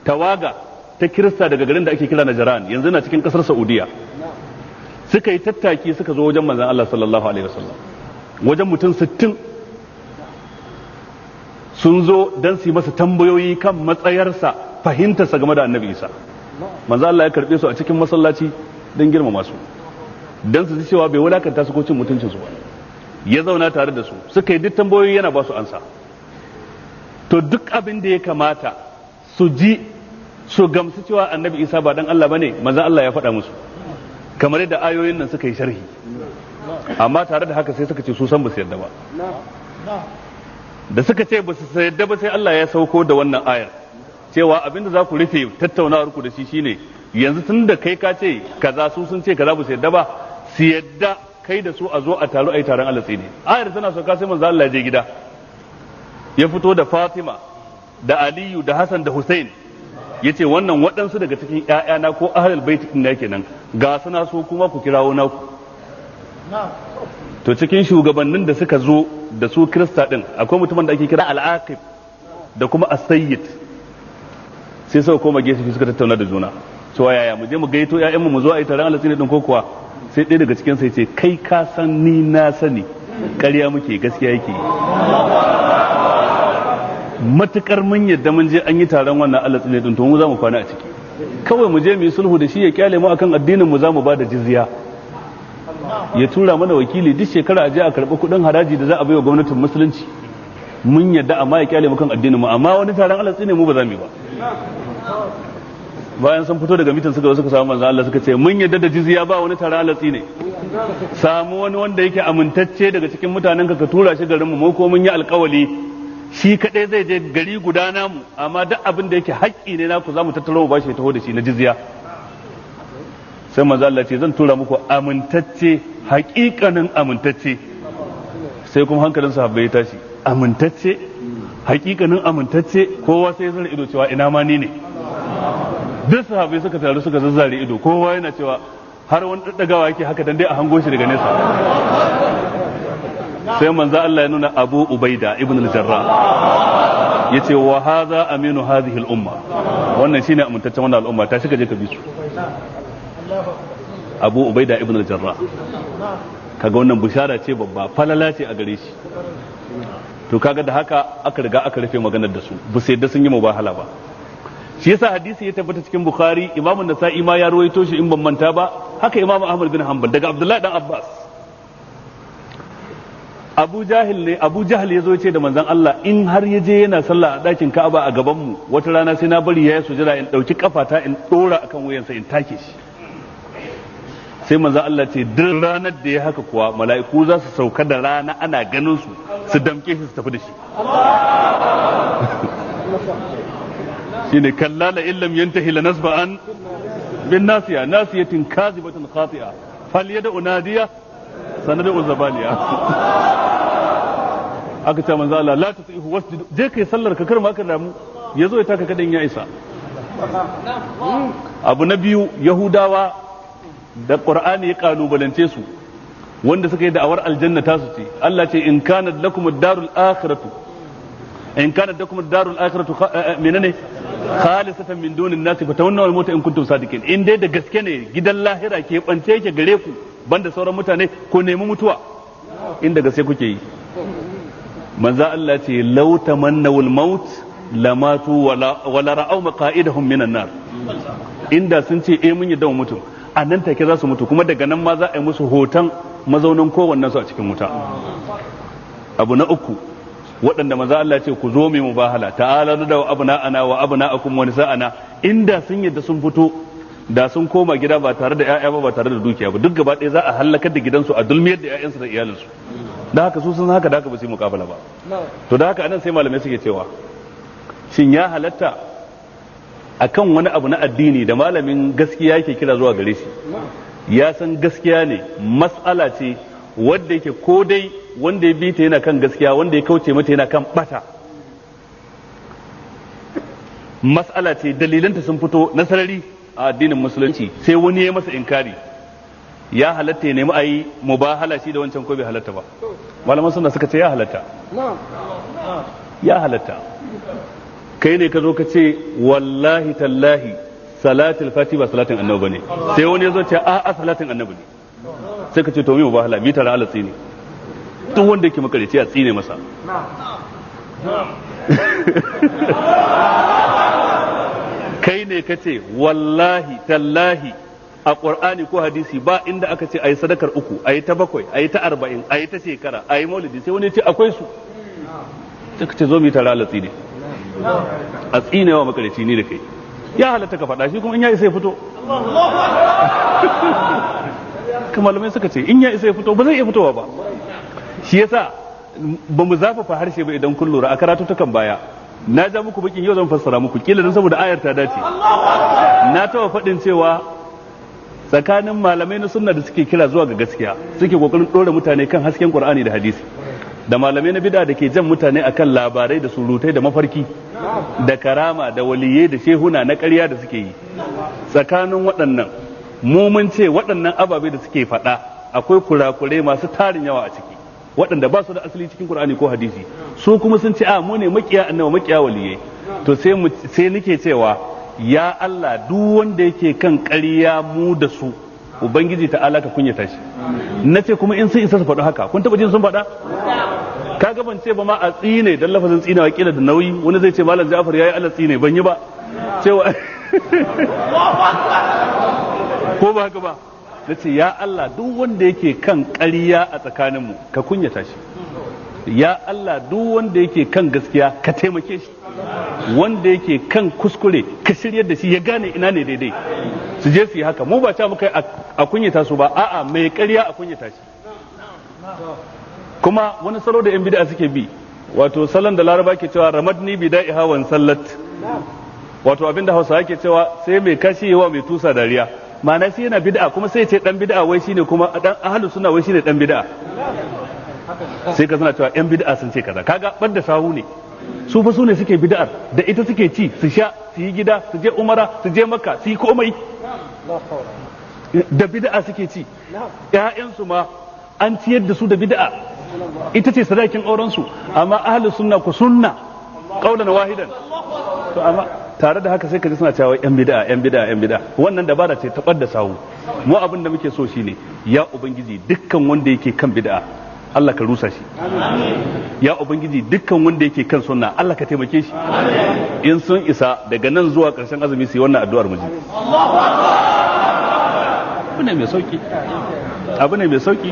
Tawaga ta Kirista daga garin da ake kira Najran, yanzu na cikin kasar Saudiya, suka yi tattaki suka zo wajen manzon Allah sallallahu alaihi wasallam, wajen mutum 60 sun zo don su yi masa tambayoyi kan matsayarsa, fahimtarsa game da Annabi Isa. Manzo Allah ya karbe su a cikin masallaci don girmama su, don su ji cewa bai wulakanta su ko cin mutuncin su ba. Ya zauna tare da su, suka yi duk tambayoyi, yana ba su ansa. To duk abin da ya kamata su ji su gamsu cewa Annabi Isa ba dan Allah bane, manzo Allah ya faɗa musu, kamar yadda ayoyin nan suka yi sharhi. Amma tare da haka sai suka ce su san ba su yarda ba. Da suka ce ba su yarda ba, sai Allah ya sauko da wannan ayar cewa abinda za ku rufe tattaunawar ku da shi shine, yanzu tun da kai ka ce kaza, su sun ce kaza, ba su yarda ba, su yarda kai da su a zo a taro a yi taron Allah tsine. Ayar tana sauka sai manzo Allah ya je gida, ya fito da Fatima da Aliyu da Hassan da Hussein, ya ce wannan waɗansu daga cikin ‘ya'yana ko ahlul bait ɗin na kenan, ga suna so kuma ku kirawo naku. To cikin shugabannin da suka zo da su Kirista ɗin akwai mutumin da ake kira Al-Aqib da kuma As-Sayyid. Sai suka koma gefe suka tattauna da juna cewa yaya mu je mu gaito ƴaƴanmu mu zo a yi taron Allah din ko kuwa? Sai ɗaya daga cikin sai ce, kai ka san ni na sani ƙarya muke, gaskiya yake. Matukar mun yadda mun je an yi taron wannan Allah tsine din, to mu za mu kwana a ciki. Kawai mu je mu yi sulhu da shi, ya kyale mu akan addinin mu, za mu ba da jizya, ya tura mana wakili duk shekara a je a karɓi kuɗin haraji da za a baiwa gwamnatin musulunci. Mun yadda, amma ya kyale mu kan addinin mu, amma wani taron Allah tsine mu ba za mu yi ba. Bayan sun fito daga mitin, suka zo suka samu manzo Allah, suka ce mun yadda da jizya, ba wani taron Allah tsine. Samu wani wanda yake amintacce daga cikin mutanen ka, ka tura shi garin mu, mu ko mun yi alkawali shi kadai zai je gari guda namu, amma duk abin da yake haƙƙi ne naku za mu tattaro mu bashi ya taho da shi na jizya. Sai manzo Allah ce zan tura muku amintacce, haƙiƙanin amintacce. Sai kuma hankalin sahabbai ya tashi, amintacce, haƙiƙanin amintacce, kowa sai ya zara ido cewa ina ma ni ne. Duk sahabbai suka taru suka zazzare ido, kowa yana cewa har wani daddagawa yake haka dan dai a hango shi daga nesa. Sai manzo Allah ya nuna Abu Ubaida ibn al-Jarrah, yace wa hadha aminu hadhihi al-umma, wannan shine amintaccen wannan al'umma, ta shiga je ka bi su. Abu Ubaida ibn al-Jarrah, kaga wannan bushara ce babba, falala ce a gare shi. To kaga da haka aka riga aka rufe maganar da su, ba su yadda sun yi mubahala ba. Shi yasa hadisi ya tabbata cikin Bukhari, Imam Nasa'i ma ya ruwaito shi in ban manta ba, haka Imam Ahmad bin Hanbal, daga Abdullahi dan Abbas. Abu Jahil ne, Abu Jahil ya zo ce da manzon Allah in har ya je yana sallah a ɗakin Ka'aba a gaban mu, wata rana sai na bari ya yi sujada in ɗauki kafata in ɗora akan wuyansa in take shi. Sai manzon Allah ce duk ranar da ya haka kuwa, mala'iku za su sauka da rana ana ganin su, su damke shi su tafi da shi. Shine kalla la illam yantahi la nasba'an bin nasiya nasiyatin kazibatin khati'a falyad'u nadiya sanad'u zabaniya. Aka ce manzo Allah la tuti'hu wasjud, je kai sallar ka kar ma ka damu, yazo ya taka kadin ya isa. Abu na biyu, Yahudawa da Qur'ani ya kalubalance su, wanda suka yi da'awar aljanna tasu ce. Allah ce in kana lakum ad-darul akhiratu, in kana lakum ad-darul akhiratu menene khalisatan min dunin nasi fatawannaw al-mauta in kuntum sadiqin. In dai da gaske ne gidan lahira ke bance yake gare ku banda sauran mutane, ko nemi mutuwa inda gaske kuke yi. Manzo Allah ce law tamannawul maut lamatu wala ra'aw maqa'idahum minan nar. Inda sun ce eh mun yadda mu mutu, a nan take za su mutu, kuma daga nan ma za a yi musu hoton mazaunin kowannen su a cikin wuta. Abu na uku, waɗanda manzo Allah ce ku zo mu mubahala, ta'ala da abna ana wa abna'akum wa nisa'ana, inda sun yadda sun fito da sun koma gida ba tare da ƴaƴa ba, ba tare da dukiya ba, duk gaba ɗaya za a halakar da gidansu, a dulmiyar da ƴaƴansu da iyalinsu. Da haka su sun haka, da haka ba su yi muƙabala ba. To da haka anan sai malamai suke cewa shin ya halatta akan wani abu na addini da malamin gaskiya yake kira zuwa gare shi, ya san gaskiya ne, mas'ala ce wadda yake ko dai wanda ya bi ta yana kan gaskiya, wanda ya kauce mata yana kan bata, mas'ala ce dalilanta sun fito na sarari a addinin musulunci, sai wani ya masa inkari, ya halatta ya nemi a yi mubahala shi da wancan ko bai halatta ba? Malaman suna suka ce ya halatta, ya halatta. Kai ne ka zo ka ce wallahi tallahi salatul fati ba salatin annabi bane, sai wani ya zo ce a'a salatin annabi ne, sai ka ce to mi mubahala mi tara Allah tsine, duk wanda yake makareci a tsine masa. Kai ne ka ce wallahi tallahi a Qur'ani ko hadisi ba inda aka ce ayi sadakar 3, ayi ta 7, ayi ta 40, ayi ta shekara, ayi maulidi, sai wani ya ce akwai su, sai ka ce zo mu tara Allah tsine, a tsinewa makareci ni da kai. Ya halatta ka faɗa, shi kuma in ya isa ya fito. Kamar malamai suka ce in ya isa ya fito, ba zai iya fitowa ba. Shi yasa ba mu zafafa harshe ba. Idan kun lura a karatutukan baya na ja muku bakin, yau zan fassara muku kila don saboda ayar ta dace. Na taɓa faɗin cewa tsakanin malamai na sunna da suke kira zuwa ga gaskiya, suke kokarin ɗora mutane kan hasken Qur'ani da hadisi, da malamai na bid'a da ke jan mutane akan labarai da surutai da mafarki da karama da waliyai da shehuna na ƙarya da suke yi, tsakanin waɗannan mu mun ce waɗannan ababe da suke faɗa akwai kurakurai masu tarin yawa a ciki, waɗanda ba su da asali cikin Qur'ani ko hadisi. Su kuma sun ce a mu ne makiya annabi, makiya waliyai. To sai nake cewa ya Allah, duk wanda yake kan ƙarya mu da su, Ubangiji ta'ala ka kunyata shi. Nace kuma in sun isa su faɗi haka, kun taɓa jin sun faɗa? Kaga ban ce ba ma a tsine, dan lafazin tsinewa kila da nauyi, wani zai ce Malam Ja'far yayi Allah tsine, ban yi ba cewa ko ba haka ba. Nace ya Allah, duk wanda yake kan ƙarya a tsakaninmu ka kunyata shi. Ya Allah, duk wanda yake kan gaskiya ka taimake shi, wanda yake kan kuskure ka shiryar da shi ya gane ina ne daidai. Su je su yi haka, mu ba ta muka a kunyata su ba, a'a mai ƙarya a kunyata shi. Kuma wani salo da yan bid'a suke bi, wato salon da Laraba ke cewa ramadni bida'i hawan sallat, wato abinda Hausa ke cewa sai mai kashi yawa mai tusa dariya. Ma'ana sai yana bid'a kuma sai ce dan bid'a wai shine, kuma dan ahlus sunna wai shine dan bid'a. Sai ka suna cewa yan bid'a sun ce kaza, kaga bar da sahu ne su fa, su ne suke bid'ar da ita suke ci, su sha, su yi gida, su je umara, su je makka, su yi komai da bid'a suke ci. Ƴaƴansu ma an ciyar da su da bid'a, ita ce sadakin auren su. Amma ahlus sunna ku sunna qaulan wahidan. To amma tare da haka sai ka ji suna cewa yan bid'a, yan bid'a, yan bid'a. Wannan dabara ce ta ɓadda sawu. Mu abin da muke so shine ya Ubangiji, dukkan wanda yake kan bid'a Allah ka rusa shi. Ya Ubangiji, dukkan wanda yake kan sunna Allah ka taimake shi. In sun isa daga nan zuwa ƙarshen azumi su yi wannan addu'ar mu ji. Abu ne mai sauki, abu ne mai sauki.